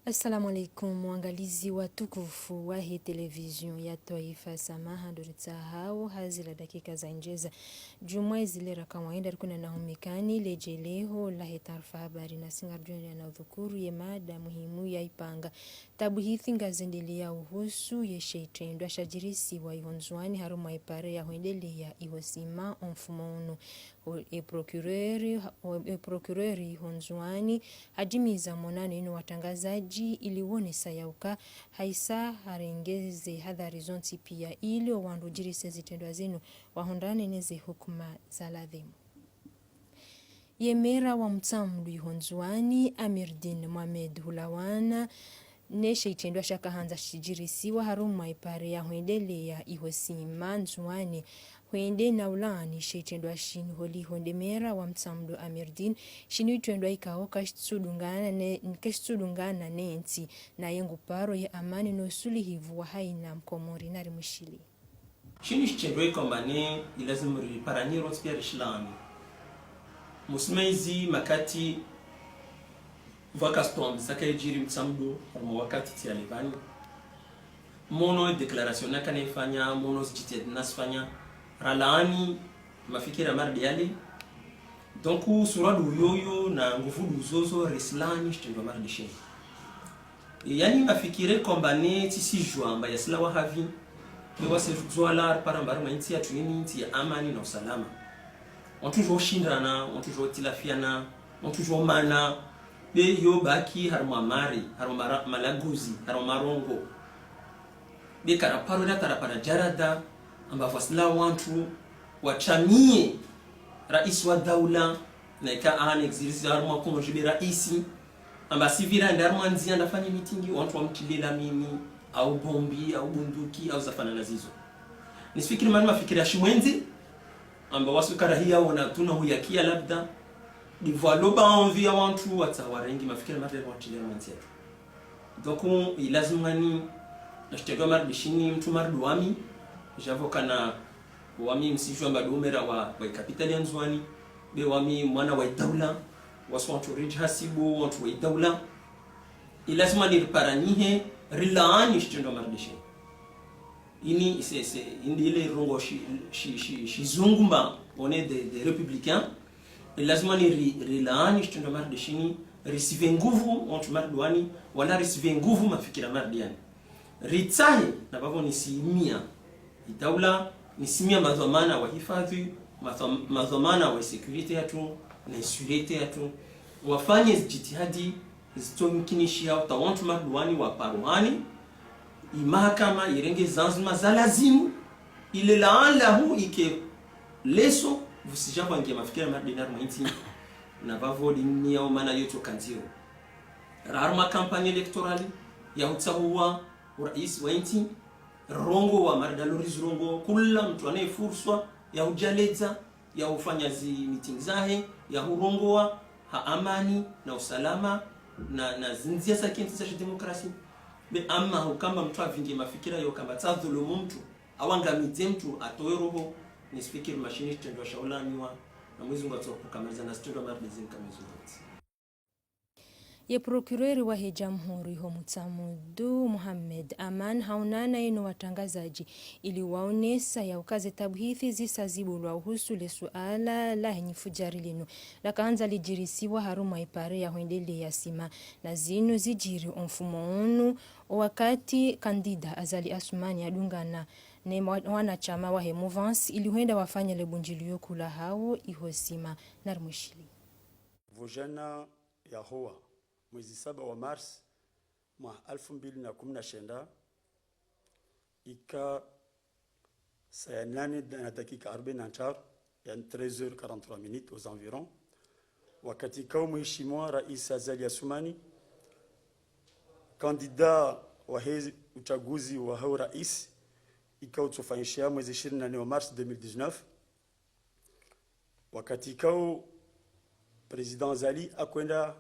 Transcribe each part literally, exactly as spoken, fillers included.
Assalamu alaikum, waangalizi watukufu wahe televizion ya twaifa, samaha ndo ritsahao ha zila dakika za ndjeza. Djumwa izilera kawaida rikuna na humikani ledjeleho lahe taarifa habari, na si ngaridjo endelea na udhukuru ye mada muhimu ya ipanga. Tabuhithi ngazendelea uhusu ye shitrendwa shadjirisiwa iho Ndzuani harumwa ipare ya hwendelea iho Sima omfumo unu. O, e procureur, o, e procureur iho Ndzuani hadjimiza monano inu watrangazadji ili wonesa yauka haisa harenge ze hadhari zontsi pia ili owandru djirise zitrendwa zinu wahundrane ne ze hukuma za ladhimu. Ye mera wa Mtsamdu iho Ndzuani, Amirdine Mohamed, hulawana ne shitrendwa shaka handza shidjirisiwa harumwa ipare ya hwendelea iho Sima Ndzuani. Hwende na ulaani shitrendwa shinu holiho nde mera wa Mtsamdu Amirdine, shinu itrendwa ikao kashitsudungana ne, kashitsudungana ne ntsi, naye nguparo ye amani no usulihivu wa haina Mkomori, nari mwishiliye. Shinu shitrendwa ikao amba ne ilazimu riparanye rontsi pia rishilaani. Musimaizi makati pvwaka stwambi saka idjiri Mtsamdu, harumwa wakati tsi alevani. Mono déclaration nakana ifanya, mono zijitihadi nazifanya, ralaani mafikira marde yale. Donc, suradu yoyo na nguvu du zozo, risilaani shitrendwa marde shinu. Yaani mafikira ikao amba ne tsisijua amba yasilawa havi, be wasi Ndzuani ripara amba harumwa intsi yatru ini intsi ya amani na usalama. Wantru djo shindrana, wantru djo tilafiana, wantru djo mana, be yo baki harumwa mari, harumwa mara-, malaguzi, harumwa marongo. Be karaparo ila tarapara djarada, amba vwasila wantru watramiye raisi wa daula, na ika ana exercice harumwa kono jibe raisi, amba sivira nda harumwa ndzia nda fanye mitingi, wantru wamtrilila mimi, au bombi, au bunduki, au zafanana zizo. Nisifikiri mana mafikira shimwendze, amba wasu karahiya wona tuna huyakia labda, ndipvo aloba envie ya wantru watsaha warengi mafikira marde watriliya harumwa ndzia yatru. Donc, ilazimu ngani, na shitrendwa marde shini, mtru marde wami, djapvo kana wami msijua amba ndo mera wa, wa ikapitali ya Ndzuani, be wami mwana wa idaula, wasu wantru ridji hasibu, wantru wa idaula. Ilazimu ni riparanye, rilaani shitrendwa marde shini. Ini, c'est, c'est, inde ile rongo shi, shi, shi, shizungu amba, on est des, des républicains. Ilazimu ni ri, rilaani shitrendwa marde shini, risive nguvu, wantru marde wani, wala risive nguvu mafikira marde yani. Ritsahe, na pvapvo nisimamia idaula, nisimamia madhwamana wa hifadhi, madhwam-, madhwamana wa sécurité yatru, na sûreté yatru, wafanye zijitihadi, zitsomkinishiha uta wantru marde wani waparuhane, imahakama irenge zanzima za lazimu, ile laani lahu ike leso, pvusija pvwangia mafikira marde na harumwa intsi, na pvapvo limnia omana yotso kandziro. Ra harumwa campagne électorale, ya hutsahuwa uraisi wa intsi, rongowa marde alo rizirongo, kula mtru ana ifurswa ya hudjaledza, ya hufanya zi meeting zahe, ya hurongowa ha amani na usalama na, na zindzia za kintsi za shidemokrasi. Be amma hukamba mtru avinge mafikira yo kamba tsa dhulumu mtru, au angamidze mtru atowe roho, nisifikiri mashini shitrendwa shaulaaniwa, na Mwenyezi Mungu atsohukamaliza na shitrendwa marde zini ka Mwenyezi Mungu atsi. Ye procureur wahe jamhuri ho Mutsamudu, Mohamed Aman, haonana eno watrangazadji ili waonesa ya uka ze tabuhithi zisa zibulwa uhusu le suala lahe nyifujari linu lakahandza lidjirisiwa harumwa ipare ya hwendele ya Sima, na zinu zidjiri omfumo unu, owakati kandida Azali Assoumani yadungana ne mwa-, wanashama wahe Mouvance ili hwenda wafanye le bundjilio kuu lahawo iho Sima. Narimwishiliye. Pvo djana yahowa, mwezi saba wa mars, mwaha alfu mbili na kumi na shenda, ika saa ya nane na dakika arbaini na ndraru, yani treize heures quarante-trois minutes aux environs, wakati ikao mheshimiwa Rais Azali Assoumani, kandida wahe uchaguzi wahe urais, ikao utsofanyishiha mwezi ishirini na nne wa mars deux mille dix-neuf, wakati ikao Président Azali akwenda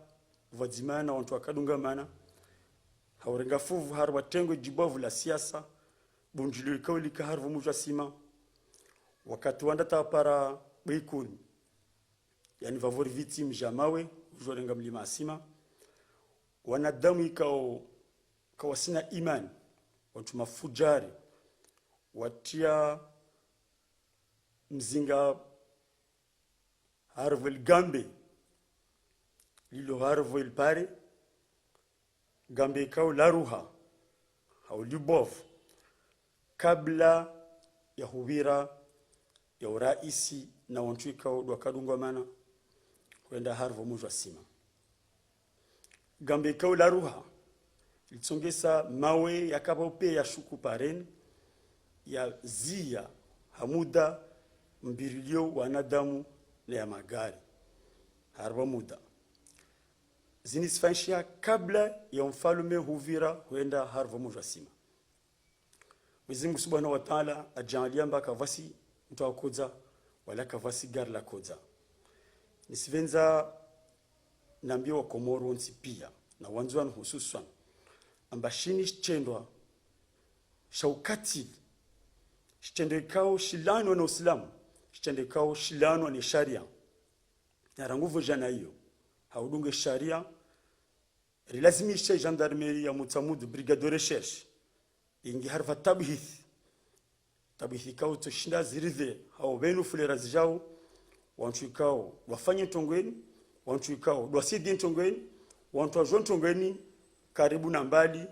pvwadzima na wantru wakadungamana, haurenga fuvu harumwa tengwe djibwavu la siasa, bundjilio ikao lika harumwa mdji wa Sima, wakati wandru wapara bwe Ikoni, yani pvapvo ripviri mdji wa mawe, udjorenga mlima wa Sima, Wanadamu ikao kawasina imani, wantru mafudjari, watria mzinga harumwa le gambe lilo harumwa le pare, gambe ikao laruha, hau libovu, kabla ya hupvira ya uraisi na wantru ikao ndo wakadungwa mana hwenda harumwa mdji wa Sima. Gambe ikao laruha, litsongesa mawe yakapvao pia yashuku pareni, yaziya ha muda mvirilio wanadamu na ya magari. Harumwa muda. Zinu zifanyishiha kabla ya mfalume hupvira hwenda harumwa mdji wa Sima. Mwenyezi Mungu Subhanahu wa Ta'ala hadjaaliya amba kapvatsi mntru akodza, wala kapvatsi gari lakodza. Nisipvendza nambiye Wakomori wontsi pia, na Wandzuwani hususwani, amba shini shitrendwa sha ukatili, shitrendwa ikao shilanwa na Usilamu, shitrendwa ikao shilanwa ne sharia. Na rangu pvo djana iyo, ha udunge sharia, rilazimisha gendarmerie ya Mutsamudu, brigade de recherche, ingie harumwa tabuhithi. Tabuhithi ikao itsoshinda ziridhwe, hau pvanu fulera zidjao, wantru ikao wafanye ntrongo inu, wantru ikao wasidi ntrongo inu, wantru wadjuwa ntrongo inu, karibu na mbali,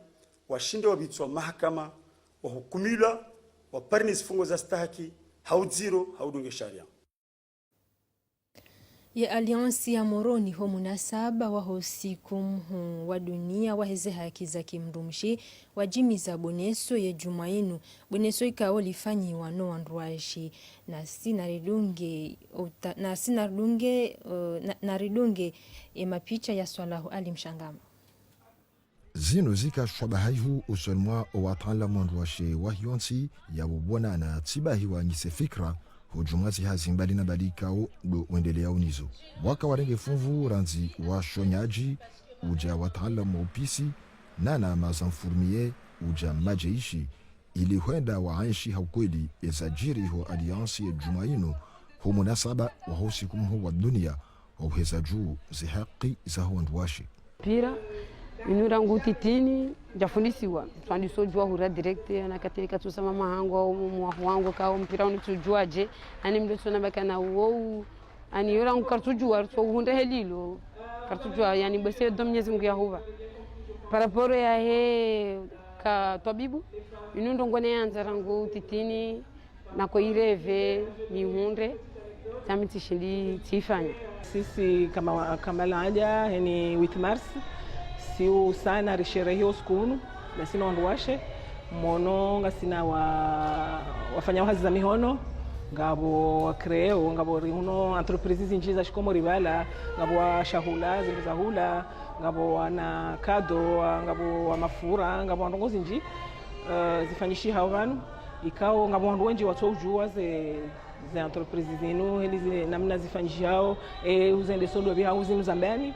washinde wapvitswa mahakama, wahukumilwa, wapare ne zifungo za stahiki, ha udziro, ha udunge sharia. Ye Alliance ya Moroni ho munasaba waho usiku mhuu wa dunia waheze haki za kimdrumshe, wadjimiza boneso ye djumwa inu. Boneso ikao lifanyiwa no wandruwashe. Nasi naridunge, uta-, nasi naridunge, eh, na, naridunge ye mapicha ya Swalahu Ali Mshangama. Zinu zika shwabaha ihu usoni mwa owataalamu wandruwashe wahe yontsi ya ubonana tsibahi wanyise fikira, hudjumwa zihazi mbali na mbali ikao ndo wendeleao nizo. Waka warenge funvu randzi washonyaji, udja wataalamu wa upisi, nana mazanfurmiye, udja majeshi, ili hwenda waenshi ha ukweli eza djiri ho Alliance ye djumwa inu, ho munasaba waho usiku mhuu wa dunia, wa uheza dju ze haki zaho wandruwashe. Mpira, inu rangu utitini, ndjafundisiwa. Twandiso djuwa hura direct, ana katiri katsusa mama hangu, au mumu wahu wangu, kao mpira unu tsudjuwa dje, ani mdo tsona baka na uwo, ani yo rangu kartsudjuwa, rutso uhundre helilo. Kartsudjuwa, yani bwese yo ndo Mnyezi Mungu yahupva. Par rapport yahe ka twabibu, inu ndrongo neyandza rangu utitini, nako ireve, nihundre, tsami tsishindi tsifanya. Sisi kama wa-, kama laadja, heni huit mars, si usana risherehe usiku unu, nasi no wandruwashe, mono ngasina wa-, wafanyao hazi za mihono, ngapvo wa créer, ngapvo ri huno entreprise zindji za shikomori pvala, ngapvo wa shahula, zindru za hula, ngapvo wana kado, wa-, ngapvo wa mafura, ngapvo wa ndrongo zindji, eh, zifanyishihao pvanu, ikao ngapvo wandru wendji watso udjuwa ze, ze entreprise zinu, heli ze namna zifanyishihao, e, uzendeso ndopvi hau zinu zambani.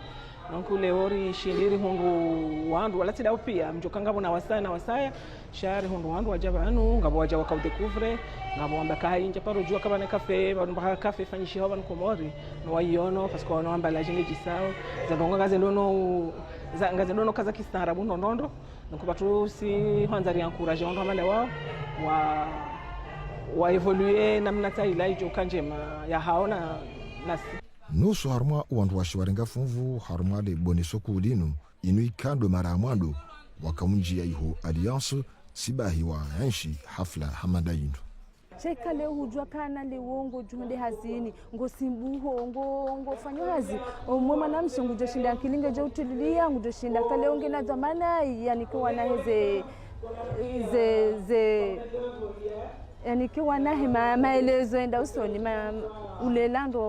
Donc, leo rishindi rihundru wandru, wala tsi ndao pia, mdjoka ngapvo na wasaya na wasaya, sha rihundru wandru wadja pvanu, ngapvo wadja waka udécouvrir, ngapvo wamba kaha indja paro djuwa kapvana café, pvanu mbaha café ifanyishihao pvanu Komori, no waiono, parce que wano amba la jenge djisao, za ndrongo ngaze ndono, za, ngaze ndono kaza kistaarabu no nondo, donc pvatsu si hwandza ri encourager wandru hama nda wao, wa, wa évoluer namna tsaila idjoka ndjema yahao na, nasi. Nusu harumwa wandruwashe warenga funvu harumwa le boneso kuu linu, inu ika ndo mara ya mwando waka undjia iho Alliance, tsibahi waenshi hafla hama nda inu. Sheka leo hudjuwa kana leo ngodjo hwende hazini, ngo simbuho, ngo, ngofanyo hazi. Omwe mwanamshe ngudjo shinda akili ngedjo utulilia, ngudjo shinda ka leo ngena dhwamana, yanike wanahe ze, ze, ze, yanike wanahe ma-, maelezo yenda usoni, ma-, ulela ndo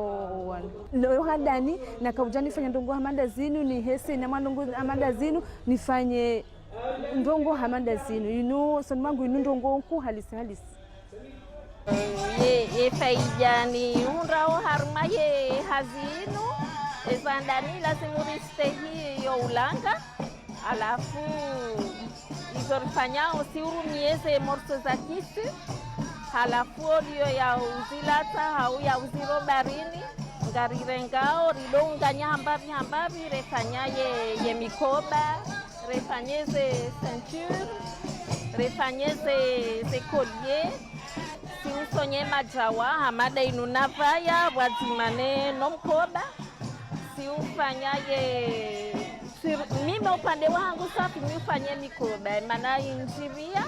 wana. Leo handani, naka udja nifanye ndrongo hama nda zinu, nihese na mwa ndrongo hama nda zinu, nifanye ndrongo hama nda zinu. Inu, usoni mwangu inu ndrongo nkuu halisi halisi. Ye, ye faida nihundrao harumwa ye hazi inu, eza ndani lazimu ristehi yo ulanga, halafu izo rifanyao si urumie ze morceau za tissu, halafu oliyo ya uzilatsa, hau ya uziro baharini, ngarirengao, ridounganya hambapvi hambapvi, refanya ye, ye mikoba, refanye ze ceinture, refanye ze, ze collier, si usonye majawa, hama nda inu navaya, pvwadzima ne no mkoba, si ufanya ye, si, mimi upande wahangu swafi, mi ufanye mikoba, mana injivia,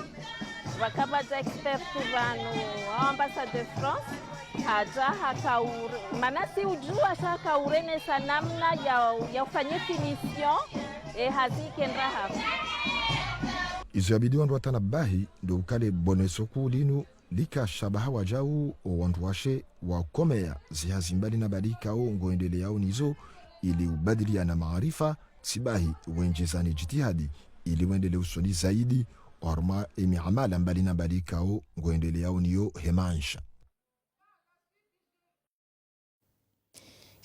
wakapata expert pvanu, ambassadeur de France, hata hakaure, mana si ujua sha hakaure nesa namna ya, ya ufanye finition, e hazi ikenda hafu. Izo yabidi wandru watanabahi, ndo ukaya le boneso kuu linu, lika shabaha wajau o wandru washe wakomeya zihazi mbali na mbali ikao ngoendeleao nizo ili ubadiliana maarifa, tsibahi wenjezane jitihadi ili wendelee usoni zaidi, oharumwa emiamala mbali na mbali ikao ngoendeleao niyo hemansha.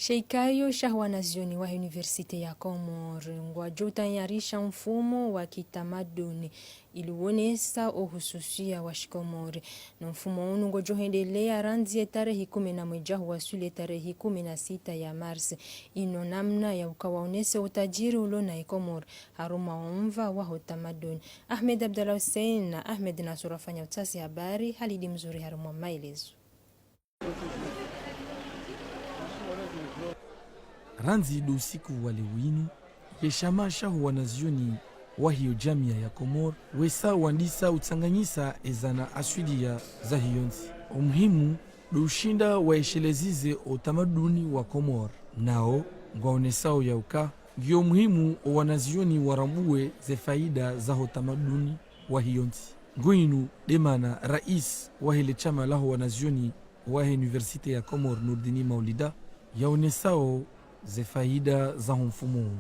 Sheikayo shaho wanazioni wa Université ya Comores ngwajo utayarisha mfumo wa kitamaduni ili uonesa uhususia wa Shikomori. No mfumo unu ngojo hendelea randzi ye tarehi kume na mweja huwaswili ye tarehi kume na sita ya Mars. Ino namna ya uka waonese utajiri ulo na Ikomori harumwa omva waho tamaduni. Ahmed Abdallah Hussein na Ahmed Nasur wafanya utafiti habari, Halidi Mzuri harumwa maelezo. Randzi ndo usiku wa leo inu, ye shama shaho wanazioni wa hiyo jamia ya Komori wesa wandisa utsanganyisa ezana aswilia za hiyo ntsi. Omuhimu ndo ushinda waeshelezize otamaduni wa Komori, nao ngwaonesao ya uka ngiyo muhimu o wanazioni warambue ze faida zaho tamaduni wa hiyo ntsi. Ngo inu nde mana rais wahe le shama laho wanazioni wahe Université ya Comores, Nourdine Maoulida, yaonesao ze faida zaho mfumo unu.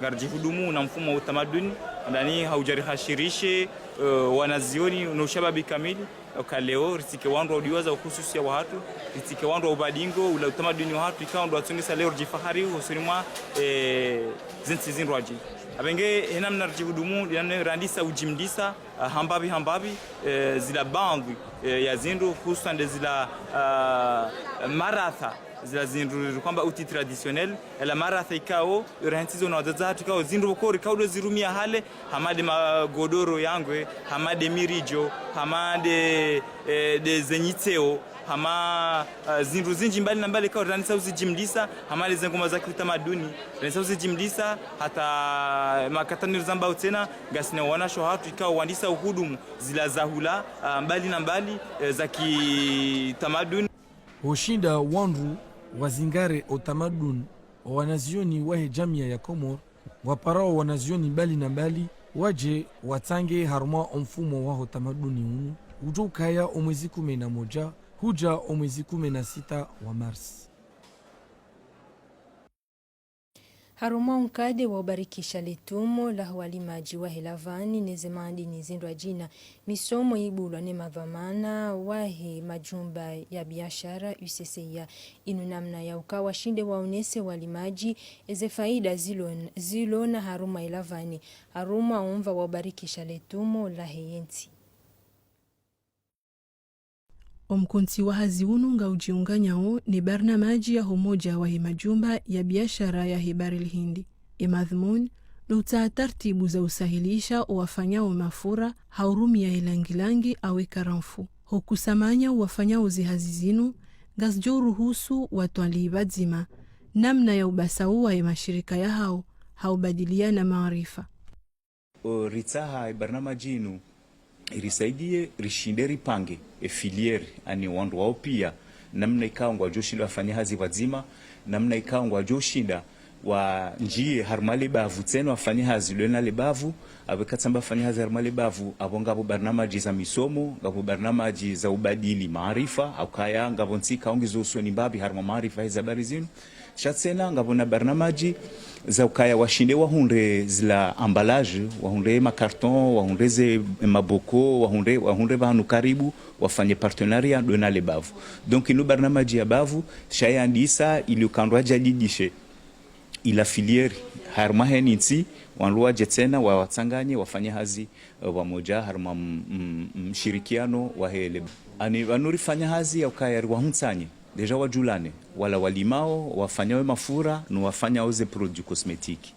Ngarijihudumu na mfumo wa utamaduni, ndani hauja rihashirishe, eh, wanazioni no ushababi kamili, uka leo ritsike wandru wa udiwaza uhususia wahatru, ritsike wandru wa ubadingo ula utamaduni wahatru, ikao ndo watsongesa leo rijifahari hosoni mwa, eh, zintsi zindrwadji. Apvenge he namna rijihudumu, he namna randisa ujimlisa, ah, hambapvi hambapvi, eh, zila baadhwi, eh, ya zindru, hususan nde zila, ah, maratha, zila zindru rikwamba outils traditionnels, ela maratha ikao, irahentsizo na wadzadze hatru ikao, zindru pvoko rikao ndo zirumia hale, hama nde magodoro yangwe, hama nde mirijo, hama nde, eh, nde zenyitseo, hama, eh, zindru zinji mbali na mbali ikao randisa uzijimlisa, hama nde zengoma za kiutamaduni, randisa uzijimlisa, hata makatani rizamba utsena, ngasina wanasho hatru ikao wandisa uhudumu zila zahula, ah, mbali na mbali, eh, za kitamaduni. Hushinda wandru wazingare otamaduni, o wanazioni wahe jamia ya Komori, waparao wanazioni mbali na mbali, waje watsange harumwa omfumo waho tamaduni unu, ujo ukaya omwezi kume na moja, huja omwezi kume na sita wa Mars. Harumwa unkade wa ubarikisha le tumo laho walimadji wahe lavani neze mandini zindrwadjina, misomo ibulwa ne madhwamana wahe majumba ya biashara U C C I A. Inu namna ya uka washinde waonese walimadji eze faida zilon-, zilona harumwa ilavani, harumwa omva wa ubarikisha le tumo lahe yentsi. Omkontsi wa hazi unu ngaujiunganyao ne barnamaji yaho umoja wahe majumba ya biashara yahe Bahari l'Hindi. Emadhumuni ndo utsaha tartibu za usahilisha owafanyao mafura ha urumia elangilangi au ekaramfu. Ho kusamanya owafanyao zehazi zinu, ngazijo uruhusu watwalii pvadzima namna ya ubasauwa emashirika yahao ha ubadiliana maarifa. O, ritsaha ebarnamaji inu irisaidie rishinde ripange efilière, yaani wandru wao pia, namna ikao ngwajo shinda wafanye hazi pvadzima, namna ikao ngwajo shinda wanjie harumwa lebavu tsena wafanye hazi lwena lebavu. Apvo eka tsamba wafanye hazi harumwa lebavu, apvo ngapvo barnamaji za misomo, ngapvo barnamaji za ubadili maarifa, ha ukaya ngapvo ntsi ikao ngizo usoni mbapvi harumwa maarifa heze habari zinu. Sha tsena ngapvo na barnamaji za ukaya washinde wahundre zila emballage, wahundre makarton, wahundre ze maboko, wahundre, wahundre pvanu karibu, wafanye partenariat ndo na lebavu. Donc, inu barnamaji ya bavu, sha yandisa ili ukandwa jadidishe ila filière, harumwa heni ntsi, wandru waje tsena, wawatsanganye, wafanye hazi, eh, pvamoja, harumwa m-, m-, mshirikiano wahe lebavu. Yaani, pvanu rifanya hazi ya ukaya riwahuntsanye Déjà wadjulane, wala walimao, wafanyao mafura, no wafanyao ze produits cosmétiques.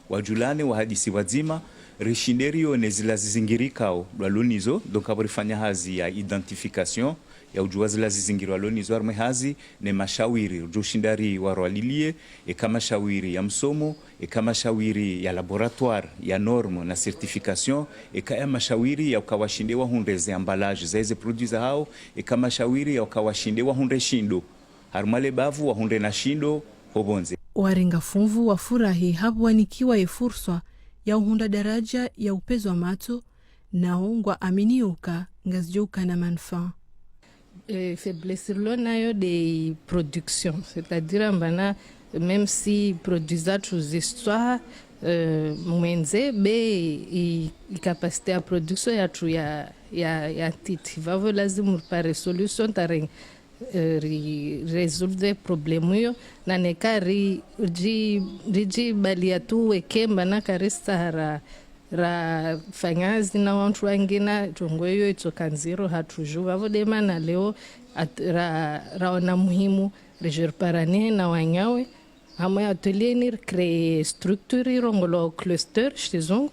Wadjulane, wahadisi pvwadzima, rishinde rione zila zizingirikao, lwalo nizo, donc apvo rifanya hazi ya identification, ya udjua zila zizingiro lwalo nizo, harumwa hazi, ne mashawiri, ridjo shinda riwarwalilie, eka mashawiri ya msomo, eka mashawiri ya laboratoire, ya norme na certification, eka ya mashawiri ya uka washinde wahundre ze emballage za eze produits zahao, eka mashawiri ya uka washinde wahundre shindo harumwa le bavu, wahundre na shindo ho pvondze. Warenga funvu wafurahi hapvo wanikiwa ye furswa ya uhundra daraja ya upvendza matso, nao ngwaaminio uka ngazidjo uka na manufaa. Eh, faiblesse rilo nayo de production, c'est-à-dire amba na, même si produits zatru ziswa, eh, mwendze, be i, i capacité ya production yatru ya, ya, ya ntiti. Vavo lazimu ripare solution ta ri, eh, ri résoudre problème iyo, na neka ri, ri, ridjibalia tu weke amba na kari stahara rafanya hazi na wantru wangina, trongo iyo itsoka ndziro hatru dju. Vavo de mana leo at-, ra-, raona muhimu, ridje riparane na wanyawe, hamwe atelier ni ricréer structure irongolwao cluster shizungu,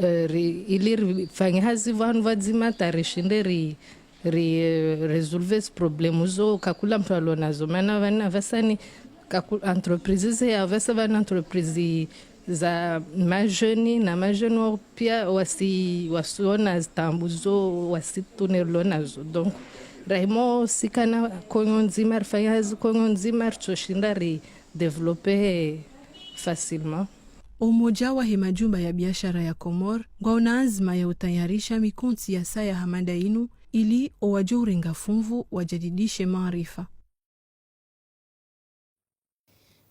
eh, ri-, ili rifanye hazi vanu vadzima ta rishinde ri, ri, eh, résolve zi problème zo, kakula mntru alo nazo. Mana vana vasani, kaku-, entreprise ze ya vasa vana entreprise za majeunes, na majeunes wao pia wasi, wasiona zitambu zo, wasi tunelo nazo. Donc, rahimo sikana konyo ndzima, rifanya hazi konyo ndzima, ritsoshinda ri développer facilement. Umoja wahe majumba ya biashara ya Komori, ngwaona anzima ya utayarisha mikontsi ya saya hama nda inu, ili owadjo urenga funvu wajadidishe maarifa.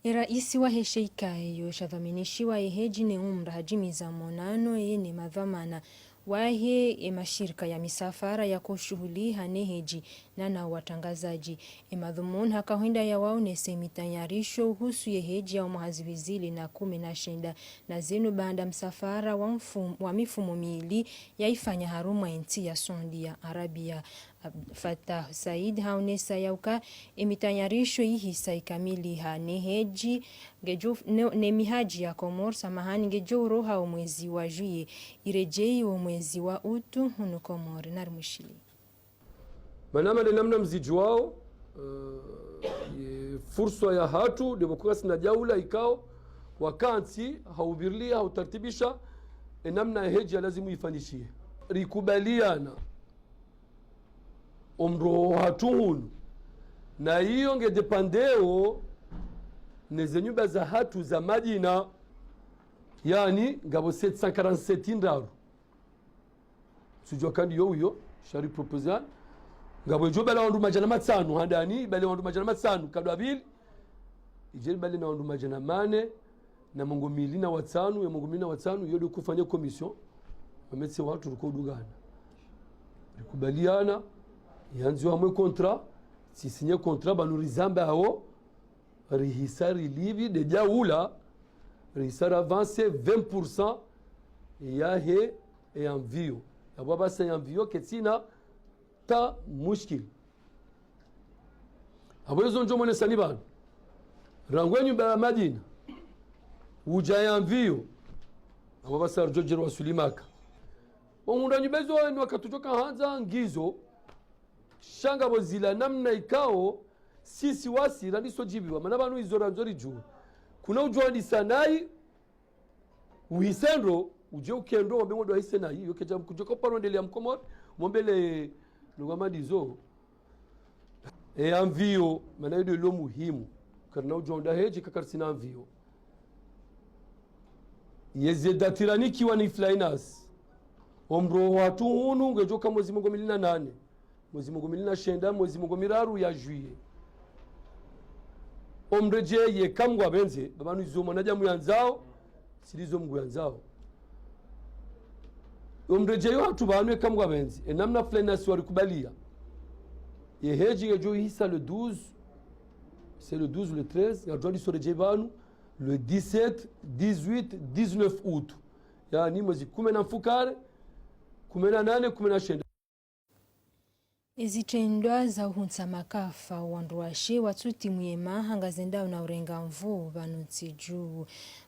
Eraisi wahe sheikh eyo shadhwaminishiwa eheji ne umra hajimiza monano ye ne madhwamana wahe emashirika ya misafara yako shuhuliha ne heji na na watrangazadji. Emadhumuni haka hwenda ya waonese mitayarisho uhusu ye heji ya omwaha zihwi zili na kume na shenda, na zinu baanda msafara wa mfum-, wa mifumo mili yaifanya harumwa entsi ya Saudi ya Arabia. Ab-, Fatah Said haonesa ya uka emitayarisho ihisa ikamiliha ne heji, ngedjo, ne, ne mihaji ya Komori, samahani, ngedjo uroha omwezi wa juillet, irejei omwezi wa août hunu Komori, nari mwishili. Mana mane namna mzidjuwao, eh, ye furswa ya hatru, de pvoko ngasina daula ikao, wakantsi, haubirlia, hautartibisha, enamna eheji ya lazimu ifanyishihe. Rikubaliana, omroho hatru hunu, na iyo nge dépendeo ne ze nyumba za hatru za Madina, yaani, ngapvo sept cent quarante-sept ndraru. Sudjua kandi yo uyo, shari proposal. Ngapvo idjo bala wandru madjana matsanu, handani, ibale wandru madjana matsanu, kadwa pvili. Idje ibale na wandru madjana mane, na mengo mili na watsanu, ya mengo mili na watsanu, iyo de kufanya commission. Wametse watru riko dungana. Rikubaliana, yandziwa hamwe contrat, tsi signer contrat, pvanu rizamba hawo, rihisa rilipvi de daula, rihisa ravanse vingt pour cent yahe, e avion. Yapvo apvasa e avion ketsina ta mushkil. Apvo ezo ndjo mwonesani pvanu. Rangu enyumba ya Madina, udja e avion. Apvo apvasa ridjo djeri wasuli Maka. Wahundra nyumba ezo eni wakati udjo kahandza ngizo, sha ngapvo zila namna ikao, sisi wasi randiso djibiwa, mana pvanu izo randzo ridjuwe. Kuna udjo wandisa nayi, uhise ndro, udje uke ndro, wambe ngwendo wahise nayi, yo kedja mkudjo ka uparo ndelea Mkomori, mwombele, nunga mandizo. E avion, mana iyo de lo muhimu. Karina udjo wenda heji ka karisina avion. Yeze dati ranikiwa ni Flynas. Omroho hatru hunu ngedjo ka mwezi mengo mili na nane, mwezi mengo mili na shenda, mwezi mengo miraru ya juillet. Omredjei eka Mngu apvendze, pvapvanu izo mwanadamu yandzao, tsi ndizo Mngu yandzao. Omredjei yo hatru pvanu eka Mngu apvendze, enamna Flynas warikubalia. Ye heji ngedjo hisa le douze, c'est le douze, le treize, ngadjo ndiso redjei pvanu, le dix-sept, dix-huit, dix-neuf août. Yaani mwezi kume na mfukare, kume na nane, kume na shenda. Ezitrendwa za uhuntsa makafa wandruwashe watsutimu yemaha ngazendao na urenga nvuu pvanu ntsi juu.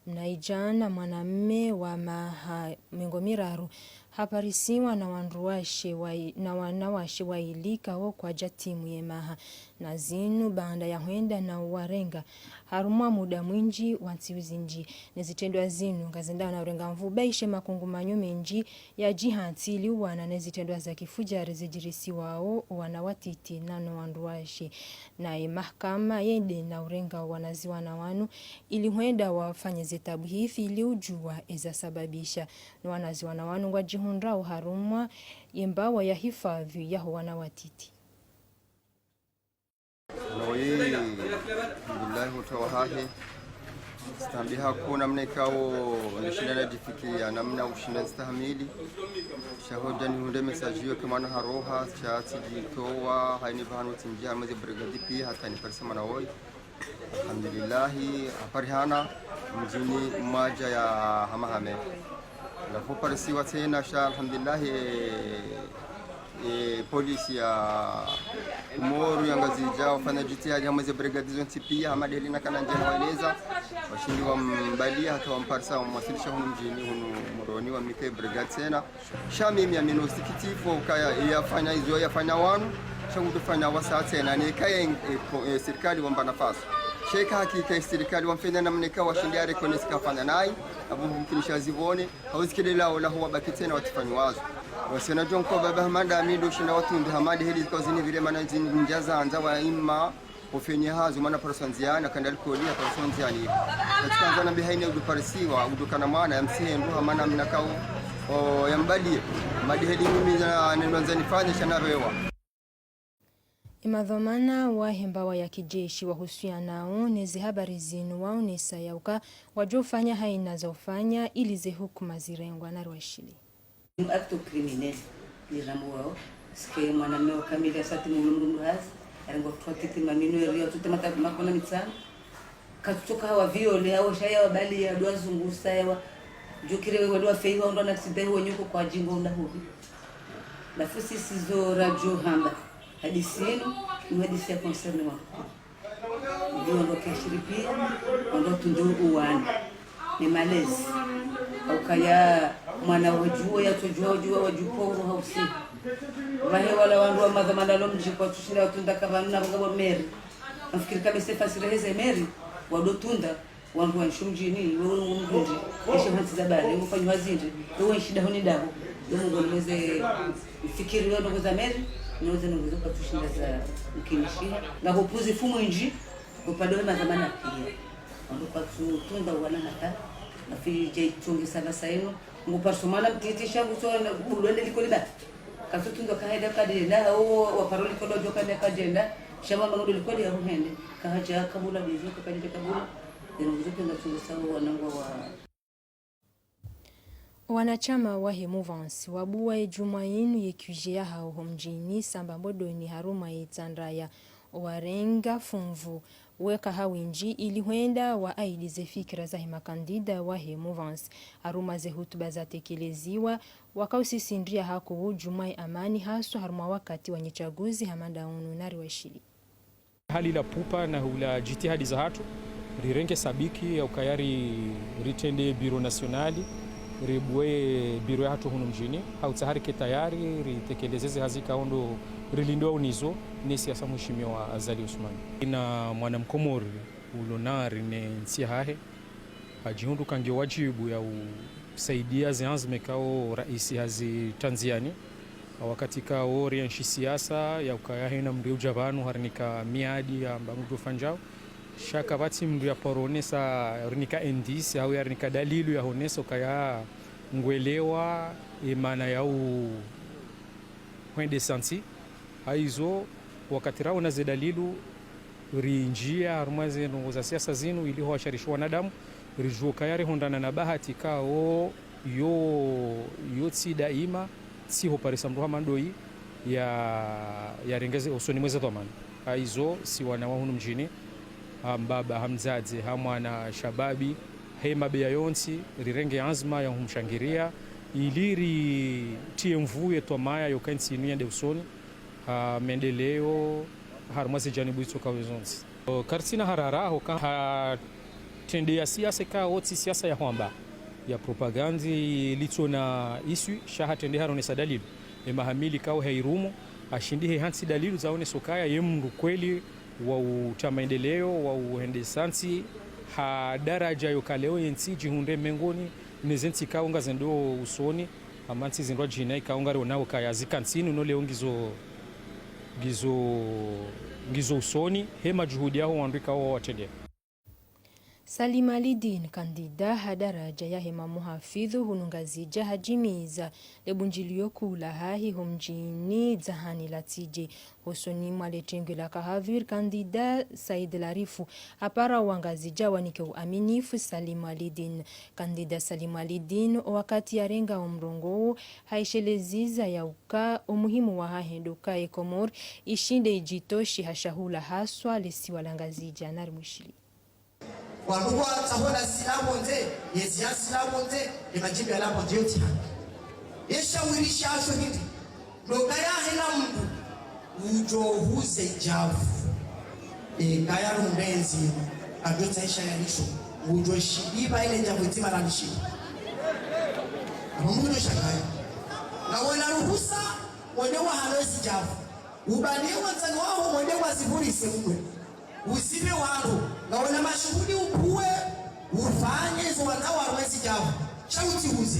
Mnaidjana mwanamme wa maha mengo miraru haparisiwa na wandruwashe wa, na wanawashe waili kawo kwadjatimu yemaha. Na zinu baanda ya hwenda na uwarenga harumwa muda mwindji wa ntsihu zindji. Nezitrendwa zinu ngazendao na urenga nvuu, baishe makungumanyo mendji ya djihantsi ili uwana nezitrendwa za kifudjari zidjirisiwao wana watiti nano wandruwashe. Naye mahakama yende na urenga wanaziwana wanu ili hwenda wafanye zetabuhithi ili udjuwa ezasababisha. No wanaziwana wanu ngwadjihundrao harumwa yembawa ya hifadhwi yaho wana watiti. Noyi, alhamdulillahi, utowa hahe. Stambi hakuna mna ikao nishinda nadjifikiria namna ushinda nstahamili. Sha hodja nihundre message iyo ke mwana haroha, sha tsidjitowa, haini pvahanu tsimdji hamwe ze brigade pia, hata niparisa mwana woyi. Alhamdulillahi, haparihana mdjini mwadja ya Hamahame. Lafu parisiwa tsena, sha alhamdulillahi, e, e, polisi ya Komoro ya Ngazidja wafanya djitihadi hamwe ze brigade zontsi pia, hama deheli nakana ndjeni waeleza. Washindi wambalia hata wamparisa, wamwasilisha hunu mdjini, hunu Moroni, wamnika brigade tsena. Sha mimi amina usikitifu ukaya yafanya izo yafanya wanu, sha ngudjofanya wasa tsena, ne kaya, e, ko-, e, sirikali wamba nafasi. Sha eka hakika e sirikali wamfanya namna eka washindi ya reconnaître kafanya nayi, abu mkinisha zivone, hauzikilela ola huwa baki tsena watifanyi wazo. Wasena djonko baba hamanda amindo shinda watunde hamade heli zikao zini vile mana zini ndja zandza wa ima, ufenye hazi, mana parisa ndziani, akanda likoli, parisa ndziani. Katika ndzana bihaine udu parisiwa, udu kana mwana, ya msihendu, hamana mna kao, o, ya mbalie. Madi heli mimi na, neno ndzani fanye, sha navewa. Emadhwamana wahe mbawa ya kijeshi wahusianao neze habari zinu waonesa yauka wadjofanya haina za ufanya ili ze hukuma zirengwa na rwashili. Acte criminel, ni ramu wao, sike mwanamme wa kamili asati mulu mulu hazi, arengwa kutwa titi mamino ya rio, tute mata makona mitsano. Katsutoka hawa viole, hawa shaya wa bali ya dua zungusa ya wa, djukire wa dua feiwa, undwa na accident wa nyoko kwa djingo unda hubi. Lafu sisi zo radjo hamba, hadisi inu, ni hadisi ya concerne wa. Ndi wandru wakeshiri pia, wandru watunde uwani. Ni malezi. Ukaya mwana wadjuwa, yatsodjuwa, wadjuwa, wadjuwa, poro hausi. Wahe wala wandru wa madhwamana lo mdji kwatsushinda watunda kavanu na vunga wa meri. Nafikiri kabisa fasiri heze meri, wandru tunda, wandru wa nshu mdjini, wewe ngo mdrundri, eshe hantsi za bale, ngo fanyiwa zindri, wewe nshida honi daho, yo Mungu nimweze mfikiri wewe ndrongoo za meri, niweze ndrongoo zo kwatsushinda za mkinishiha. Ngapvo upuzifu mwindji, upande wa madhwamana pia. Wandru kwatsutunga wana hata, nafi djai tsungi saba saino, ngo parisa mwana mtiti sha ngutso na bulwende likoli ba. Katsutunga kahenda kadenda, o, wa paro likoli djo kane kadenda, sha mama ngudo likoli ya ruhende, kahadja kabula bizu, kakadja kabula, zinu ngutso pia ngatsungu sawa wanangu wa Wanachama wahe Mouvance wabuwa ye djumwa yinu ye Q G yahawo ho mdjini Samba Mbodoni harumwa ye Tsandraya. Owarenga funvu weka ha windji ili hwenda wa aidize fikira zahe makandida wahe Mouvance. Harumwa ze hutuba zatekeleziwa, wakausisindria hakuu djumwa ye amani haswa harumwa wakati wa nyitsaguzi hama nda unu nari washili. Hali la pupa na hula djitihadi zahatru, rirenge sabiki ya ukaya ri, ritrende biro nasionali, ribuwe biro yahatru hunu mdjini, ha utsaha rike tayari, ritekeleze ze hazi ikao ndo rilindwa unizo, ne siasa mheshimiwa Azali Assoumani. Ina mwana mkomori ulo nari ne ntsi yahahe, hadjihundru kange wadjibu ya usaidia ze anzma ikao raisi hazitandziani. Wakati ikao rienshi siasa, ya ukaya hena mndru udja pvanu, harinika miadi, ya mba mndru fanyao. Sha kapvatsi mndru ya paro onesa, rinika indice, au ya rinika dalilu ya honesa, ukaya ngwelewa, e maana ya u hwendesa ntsi. Haizo, wakati raona ze dalilu, rindjia harumwa ze ndrongoo za siasa zinu, ili hwashawishi wanadamu, ridjuwa ukaya rihundrana na bahati ikao yo, yo tsi daima, tsi ho parisa mndru hama ndoyi, ya, ya rengeze usoni mweze dhwamana. Haizo, si wana wa hunu mdjini, ha mbaba, ha mdzadze, ha mwana, shababi, he mabeya yontsi, rirenge anzma ya humshangiria, ili ritie nvu ye twamaya yo ka ntsi inu yende usoni. ha maendeleo harumwa ze janibu zitsokao zontsi. O, karitsina harara, hoka ha trende ya siasa ikao tsi siasa ya hwamba, ya propagande, ilitsona iswi, sha ha trende haronesa dalilu. E mahamili ikao hairumo, hashindi he hantsi dalilu zaonesa ukaya ye mndru kweli wa utsaha maendeleo, wa uhendesa ntsi, ha daraja yoka leo ye ntsi djihundre mengoni ne ze ntsi ikao ngazendao usoni, hama ntsi zindrwadjina ikao ngarionao ukaya zika ntsini no leo ngizo, ngizo, ngizo usoni, he madjuhudi yaho wandru ikao wawatrendea. Salim Ali Dine, kandida ha daraja yahe mamuhafidhu hunu Ngazidja, hadjimiza le bundjilio kuu lahahe ho mdjini Dzahani la Tsidje. Hosoni mwa le tengwe la kahadhwir, kandida Said Larifu hapara Wangazidja wanike uaminifu Salim Ali Dine. Kandida Salim Ali Dine, o wakati yarenga o mrongoo, haisheleziza ya uka o muhimu wahahe ndo uka ye Komori ishinde idjitoshi ha shahula haswa le siwa la Ngazidja. Nari mwishiliye. Wandru kwatsaho na silamu ndze, yezi ya silamu ndze, ne madjimbi ya lamu ndze yontsi haki. Ye shawiri shasho hindri, ndo ukaya hena mndru udjo huze djavu. E, kaya rumbenzi, kadjo tsaisha ya lisho, udjo shiba ile djavu itima la lishiba. Mndru udjo shangaya. Ngawena ruhusa, wende wahalo ezi djavu. Ubaliye wandzani waho wende wazivurise mwe. Uzibe wandru, ngawena mashuhuli upvuwe, ufanye izo wandzao harumwa ezi djavu. Sha utsihuze.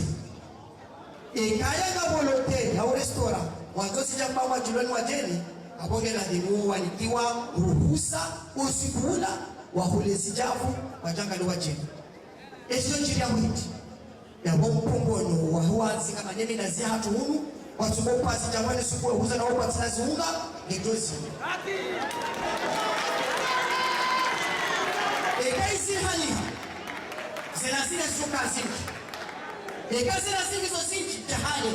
Ikaya nga volonté ya u restaurant, wandzo zidja mba wadjiloni wadjeni, apvo nge ladhimu wanikiwa ruhusa, usiku ula, wahule ezi djavu, wadjangaliye wadjeni. Ezo ndjiri ya mwindi. Yapvo mpungono wahuwa zika manyemi na zihatru hunu, watsuko pasi djamwani suku wahuza na wapatsi na ziunga, ngejozi. Eka izi hali, zena zile suka zinji. Eka zena zinji zo zinji, djahale.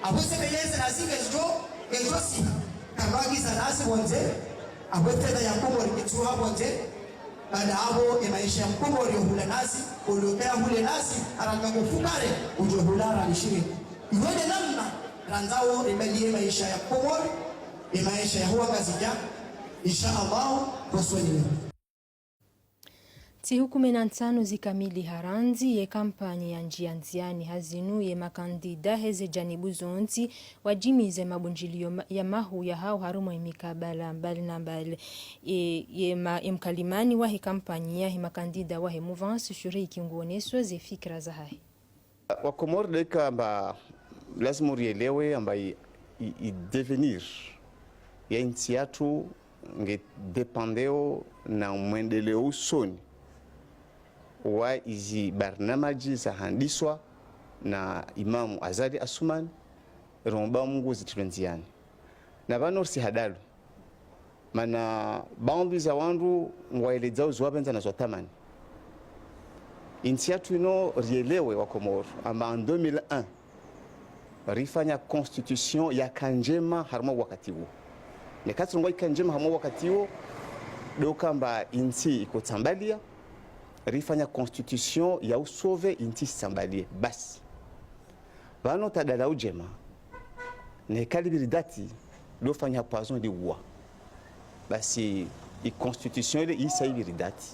Apvo sebele zena zinji zo, ngejozi. Kamagi za nasi wonze, apvo fedha ya Komori, itsuha wonze, baada apvo, e maesha ya Mkomori yo hula nasi, oloka ya hule nasi, haraka kufukare, udjo hula ranishire. Iwe nde namna, randzao, rimaliye maesha ya Mkomori, e maesha ya huwa Ngazidja, insha Allah, hosoni. Ntsihu kume na ntsanu zikamili harandzi ye kampanyi ya ndjia ndziani hazinu ye makandida heze janibu zontsi, wadjimize mabundjilio ma-, ya mahuu yahawo harumwa ye mikabala mbali na mbali. E, ye ma-, ye mkalimani wahe kampanyi yahe makandida wahe mouvance, Shuriki nguoneso ze fikira zahahe. Wakomori ndeka amba lazima urielewe amba i, i, i devenir ya intsi yatru nge dépendeo na mwendeleo usoni wa izi barnamaji zahandiswa na Imamu Azali Assoumani, romba Mungu zitrilwe ndziani. Na pvanu risi hadalu. Mana baadhwi za wandru ngwaeledzao zo wapvendza na zo watamani. Intsi yatru ino rielewe Wakomori, amba en deux mille un, rifanya constitution yaka ndjema harumwa wakati uwo. Neka tsi rongoa ika ndjema harumwa wakati uwo, ndo uka amba intsi iko tsambalia, rifanya constitution ya usauver intsi isitsambalie. Basi. Pvanu tadala udjema, neka libiri dati, ndo fanya poison liwa. Basi, i constitution ile isa ibiri dati.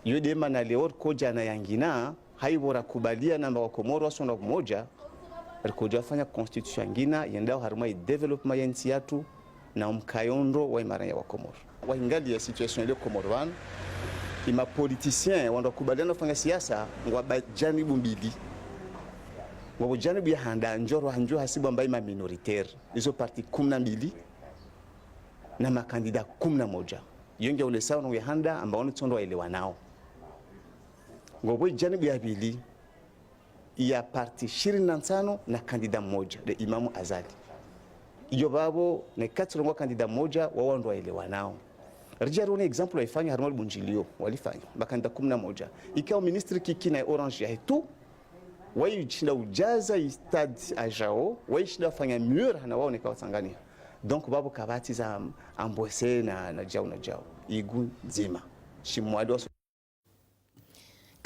Iyo nde mana leo rikodja na yangina, haipvo rakubalia na amba Wakomori wasonda kumoja, rikodja fanya constitution yangina, yendao harumwa i développement ya intsi yatru, na umkayo ndro wa imara ya Wakomori. Wahingalia situation ile Komori pvanu, i ma politiciens, wandru wakubaliana ufanya siasa, ngwapva janibu mbili. Ngwapvo janibu ya handa ndjoro handjo hasibu amba i ma minoritaires. Izo parti kumi na mbili, na makandida kumi na moja. Iyo nge ulesao no ya handa amba wanu tsi wandru waelewanao. Ngwapvo janibu ya pvili, ya parti shirini na ntsano na kandida mmoja, nde Imamu Azali. Iyo pvapvo neka tsi rongoa kandida mmoja wa wandru waelewanao. Ridja rione exemple waifanya harumwa libundjilio, walifanya, makandida kumi na moja. Ikao ministre Kiki na Orange yahe tu, waishinda udjaza i stade ajao, waishinda wafanya mur hana wao neka watsanganiha. Donc, pvapvo kapvatsi za ambwese na, na djau na djau. Igu ndzima. Shimwadi wa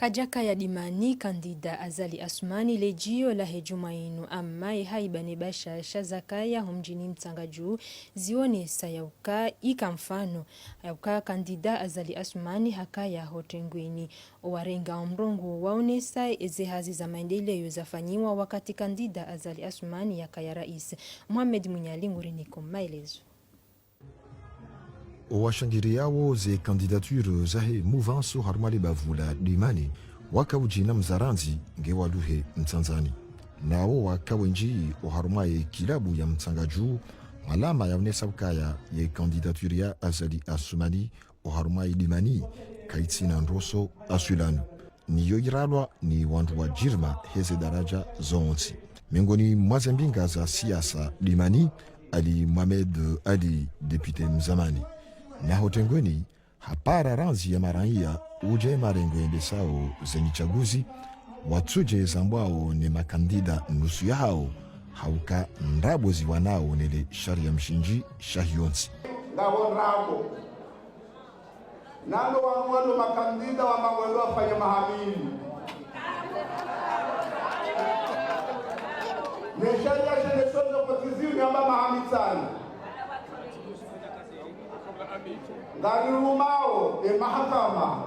Kadjakaya dimani kandida Azali Assoumani ledjio lahe djumwa inu, amma ye haiba ne bashasha zakaya homdjini Mtsangadjou zionesa yauka ika mfano yauka kandida Azali Assoumani hakaya ho tengweni. Owarenga omrongoo waonesa eze hazi za maendeleo zafanyiwa wakati kandida Azali Assoumani yakaya rais. Mohamed Mwinyali ngurinika maelezo. Owashangiriyawo ze candidature zahe mouvance harumwa le bavu la Dimani waka udjina mzarandzi nge waluhe Mtsandzani. Nawo waka wendji oharumwa ye kilabu ya Mtsangadjou, alama yaonesa ukaya ye candidature ya Azali Assoumani oharumwa ye Dimani kaitsina ndroso aswilani. Niyo iralwa ni wandru wa djirma heze daraja zontsi. Miongoni mwa ze mbinga za siasa Dimani, Ali Mohamed Ali, député mzamani. Naho tengweni, hapara randzi ya maraiya udje marengo yendesao ze nyitsaguzi, watsudje zambwao ne makandida nusu yahao, hauka ndrabo ziwanao nele sharia mshindzi shahiyontsi. Ngapvo ndrabo. Nando wanu wanu makandida wamba ngwendo wafanye maha mili. Ne sharia shende sozo kotizini yamba maha mitsanu. Ngarirumao ye mahakama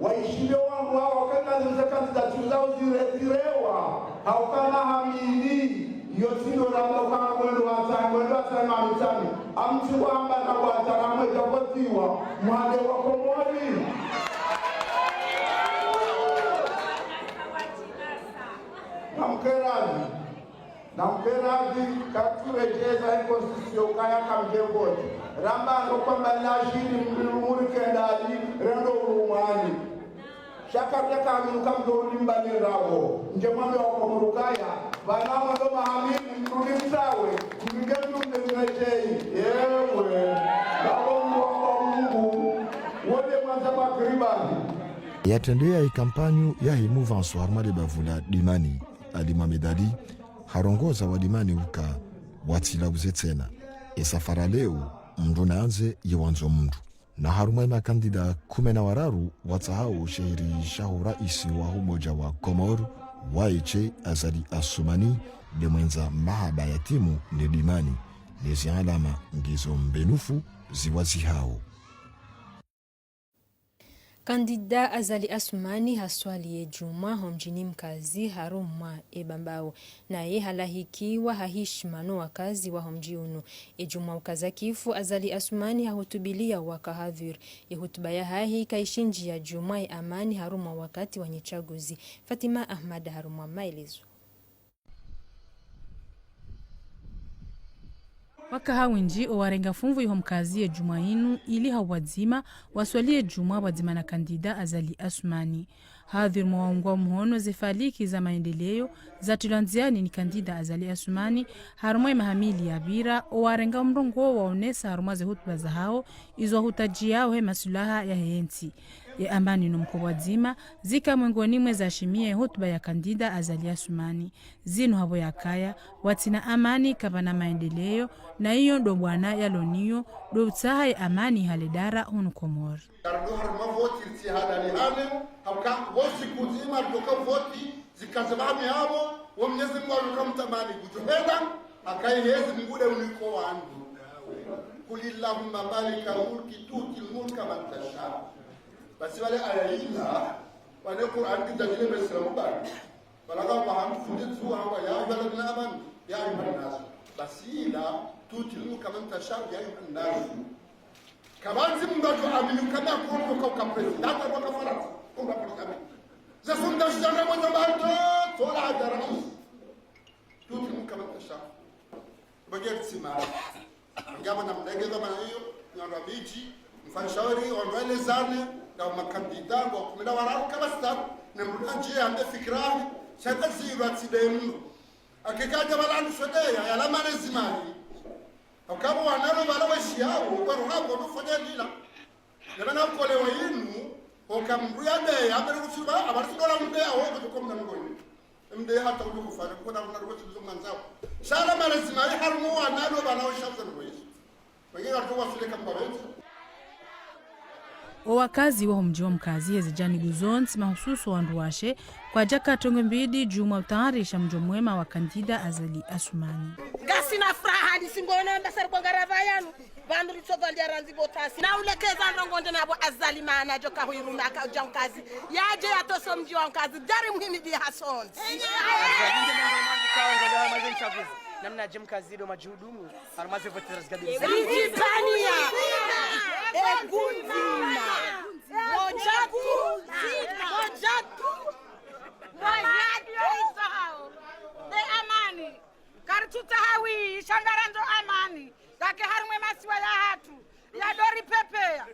waishiliye wandru wawo kena zinu ze candidature zawo ziretirewa, hauka maha mili, iyo tsi ndo ramba ukana ngwendo watsahe, ngwendo watsahe maha mitsanu. Amtsi wamba na watsaha mwedja votiwa, mwande wa Komori. Namkeradhi. Namkeradhi, katsuredjeza ye constitution ukaya kamdje vote. Ramba ndo kwamba lashiri mdru murikendali, rendo urumwani. Shaka pia kaminu kamdjo ulimbane ndrabo. Ndje mwambe wa Komori ukaya, pvanu mwando maha mili mdru nimtsawe, mdru nge mdru mdru mdru mdru. Ewe, ndrabo mdru wa kwa Mungu, wode mwanza magribani. Yatrendeya ye kampanyu yahe mouvance harumwa le bavu la Dimani, Ali Mohamed Ali, harongoza wa Dimani uka watsilauze tsena. Ye safara leo, mndru nandze ye wandzo mndru. Na harumwa ye makandida kume na wararu watsahao shehiri shaho raisi wa Umoja wa Komori, waye she Azali Assoumani, nde mwendza mahaba ya timu ne Dimani, ne zi alama ngizo mbenufu ziwazihao. Kandida Azali Assoumani haswali ye djumwa homdjini Mkazi harumwa ye Bambao. Naye halahikiwa ha hishima no wakazi wa homdji unu. Ye djumwa ukaza kifu Azali Assoumani hahutubiliya waka hadhwir. Ye hutuba yahahe kaishindji ya djumwa ye amani harumwa wakati wa nyitsaguzi. Fatima Ahmad harumwa maelezo. Waka hawindji owarenga funvu iho Mkazi ye djumwa inu ili ha uwadzima waswali ye djumwa pvwadzima na kandida Azali Assoumani. Hadhwir mwa waungwa mhono ze faliki za maendeleo zatrilwa ndziani ni kandida Azali Assoumani harumwa ye maha mili yapvira, owarenga omrongoo waonesa harumwa ze hutuba zahao izo wahutadjiyao he maswilaha yahe ntsi. Ye amani no mkopvwadzima zika mwengoni mwe zashimiya ye hutuba ya kandida Azali Assoumani. Zinu hapvo yakaya, watsina amani kapvana maendeleo, na iyo ndo bwana yaloniyo, ndo utsaha ye amani hale dara hunu Komori. Kardo harumwa voti ritsi hadali hane, hauka vosi kudzima ndo ka voti, zikaze pvahanu yapvo, wo Mnyezi Mungu aluka mtamani kudjuhenda, haka ye Mnyezi Mungu nde uniko wandru. قل اللهم مالك الملك تؤتي الملك من تشاء. Basi pvale aya ila, pvale Qur'an kidjadjile Maislamu bani. Balaga wa hamfunde tu hawa, يا أيها الذين آمنوا، يا أيها الناس. Basi ila, تؤتي الملك من تشاء، يا أيها الناس. Kapvatsi mndru adjo amini ukana kongo ka uka president, hata kwa ka Farantsa, kongo ka president. Ze sondages zana mwanza bantu, tola hadja rais. تؤتي الملك من تشاء. Bageri tsimara. Ngapvo namna ngeza mana iyo, nyandwa midji, mfanye shauri, wandru waelezane, nga makandida, nga kume na wararu, kapvatsi tabu, ne mndru nadje yambe fikira yahe, shaka zirwa tsi nde mno. Hakika dja pvala ndu swedeya, yala malezi mayi. Hauka pvo wanalo pvala weshiyao, kwa ruha pvo nufanya lila. Nabana ukole wa inu, hoka mndru yadeya, apvele kutsumba, apvali tsi ndola mdeya, ho, kutuko mna mndru inu. Mdeya hata udjo kufanya, kuko na mna mndru inu mwandzao. Sha yala malezi mayi harumwa wanalo pvala weshiyao za mndru inu. Wengine watu wasile kamba wenza. Owakazi waho mdji wa Mkazi yeze janibu zontsi mahususu wandru washe, kwadjaka trongo mbili djuu mwa utayarisha mdjo mwema wa kandida Azali Assoumani. Ngasina furaha, nisingono amba sari kwa ngarava yanu, pvanu ritsovalia randzi botasi. Na ulekeza ndrongo nde nabo Azali maana djoka huiruna ka udja Mkazi. Yadje yatoso mdji wa Mkazi, dari muhimidi hasoni. Azali nde mwangu mwangu kaongo leo maze mchaguzi. Namna dje Mkazi ndo majuhudumu. Harumwa ze vote za zikabili. Ridjipvania. Egunzi ma. Moja tu. Moja tu. Moja tu. Be amani. Karitsutsaha wi, sha ngarandzo amani. Kake harumwa ye masiwa yahatru. Yadori pepea.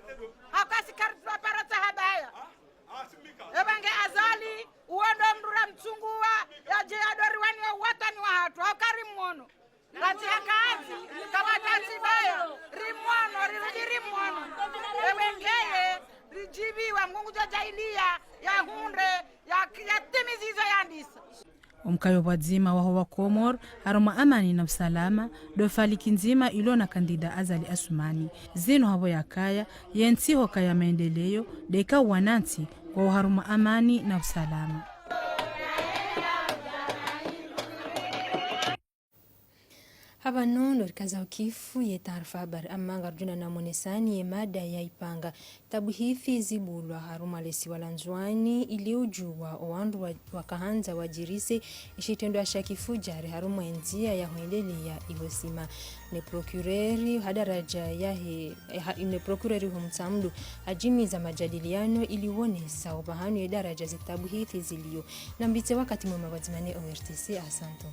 Hakasi karitsupara tsaha baya. Eba nge Azali, uwo ndo mndru ramtsunguwa, yadje yadori waniya uwatwani wahatru, hau karimwono. Kati ya kazi, kawatati bayo, rimwono, rirudi rimwono. Ewe ngeye, ridjibiwa, Mngu ngudjo djaaliya, yahundre, ya, yatimizi izo yandisa. Omkayo pvwadzima waho wa Komori, harumwa amani na usalama, ndo faliki ndzima ilo na kandida Azali Assoumani. Zinu hapvo yakaya, ye ntsi hukaya maendeleo, ndeka wanantsi, ngwao harumwa amani na usalama. Hapvanu ndo rikaza ukifu ye taarifa habari, amma ngarudjuna na monesani ye mada ya ipanga. Tabuhithi zibulwa harumwa lesiwa la Ndzuani ili udjuwa owandru wa, wakahandza wadjirise ishitrendwa sha kifudjari harumwa endziya ya hwendelea ihosima. Ne procureur ha daraja yahe, eh, ha, ne procureur ho Mtsamdu hadjimiza majadiliano ili wonesa opvahanu ye daraja ze tabuhithi zilio. Nambitse wakati mwema pvwadzima ne O R T C, asanto.